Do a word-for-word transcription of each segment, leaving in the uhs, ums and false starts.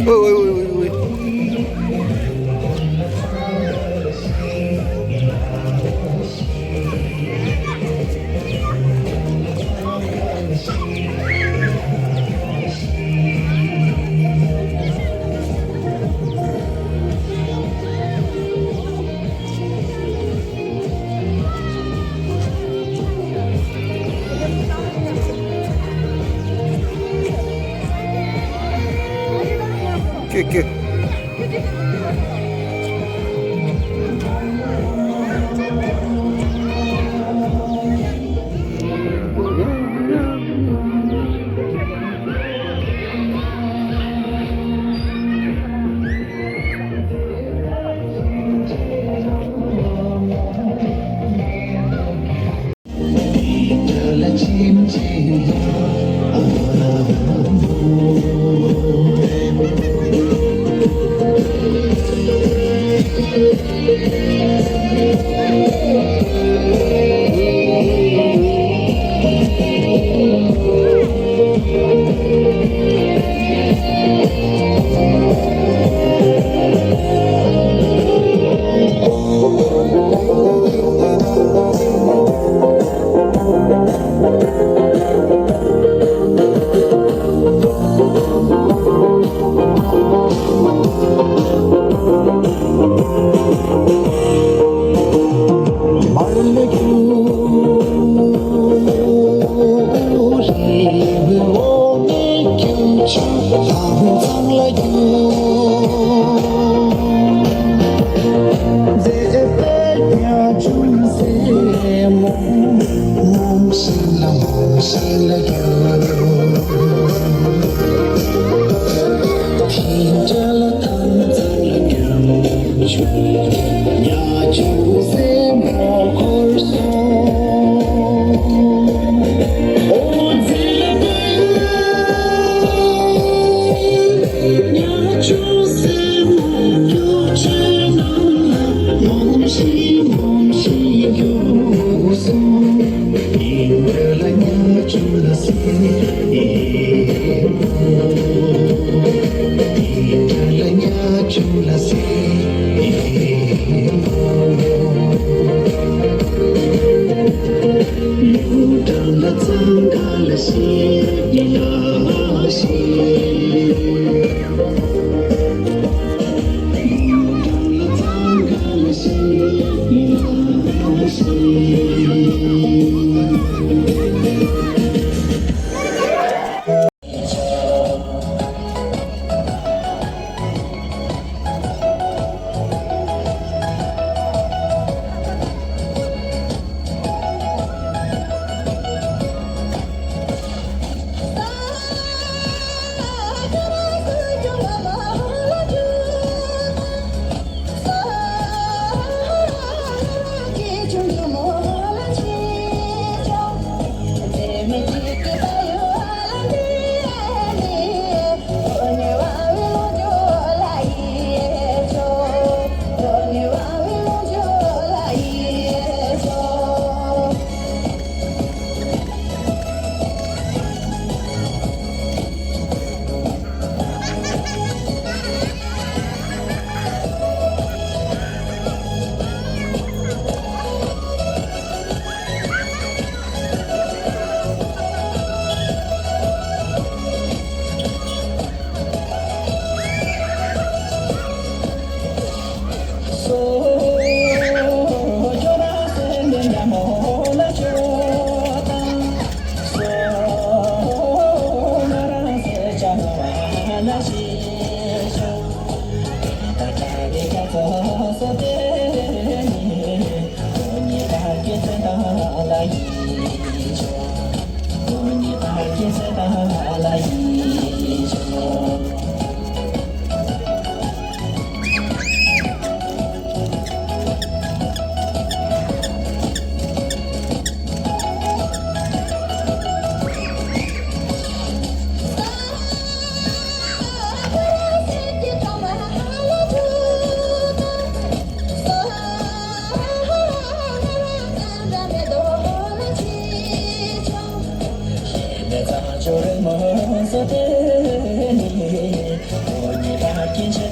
喂喂喂喂喂。ཀྱེ་ཀྱེ།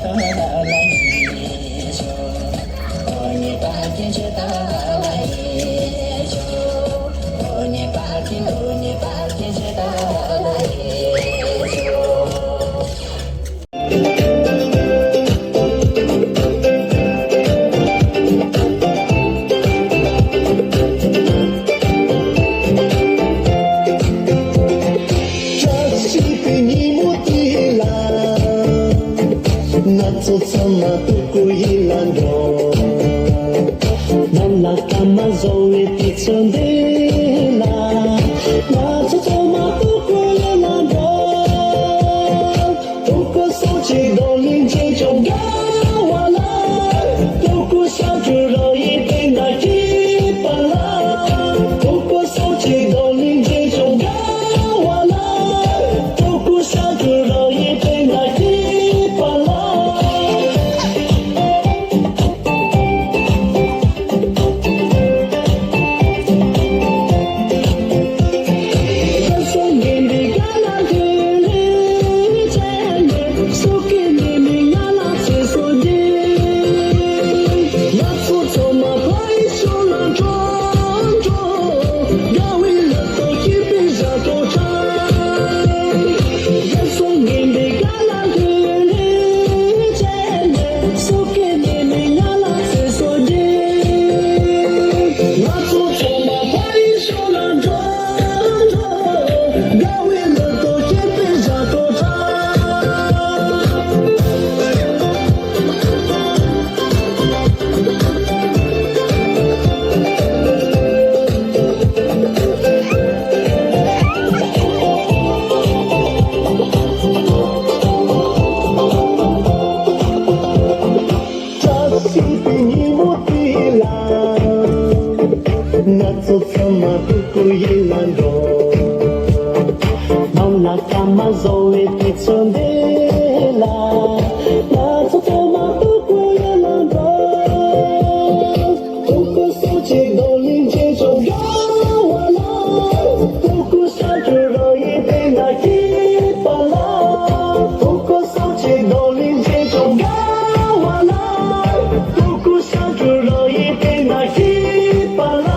བཀྲ་ཤིས་པའི་ཉིན་མོ་དེ་ལ། ང་ཚོ་ཚང་མ་སྤྲུལ་སྐུ་ཡིད་ལ་འགྲོ། ནམ་ལ་སྐར་མ་བཟོ་བའི་དུས་ཚོད་འདི་ལ། ང་ཚོ་ཚང་མ་སྤྲུལ་སྐུ་ཡིད་ལ་འགྲོ། སྤྲུལ་སྐུ་སོགས་ཀྱི་རྡོ་གླིང་ཆེ་ཆུང་དགའ་བ་ལ། སྤྲུལ་སྐུ་ཤ་ཁྲུ་རོ་ཡི་སྟེང་ན་སྐྱིད་པ་ལ། སྤྲུལ་སྐུ་སོགས་ཀྱི་རྡོ་གླིང་ཆེ་ཆུང་དགའ་བ་ལ། སྤྲུལ་སྐུ་ཤ་ཁྲུ་རོ་ཡི་སྟེང་ན་སྐྱིད་པ་ལ། བཀྲ་ཤིས་པའི་ཉིན་མོ་དེ་ལ། ང་ཚོ་ཚང་མ་སྤྲུལ་སྐུ་ཡིད་ལ་འགྲོ། ནམ་ལ་སྐར་མ་བཟོ་བའི་དུས་ཚོད་འདི་ལ། ང་ཚོ་ཚང་མ་སྤྲུལ་སྐུ་ཡིད་ལ་འགྲོ། སྤྲུལ་སྐུ་སོགས་ཀྱི་རྡོ་གླིང་ཆེ་ཆུང་དགའ་བ་ལ། སྤྲུལ་སྐུ་ཤ་ཁྲུ་རོ་ཡི་སྟེང་ན་སྐྱིད་པ་ལ། སྤྲུལ་སྐུ་སོགས་ཀྱི་རྡོ་གླིང་ཆེ་ཆུང་དགའ་བ་ལ། སྤྲུལ་སྐུ་ཤ་ཁྲུ་རོ་ཡི་སྟེང་ན་སྐྱིད་པ་ལ།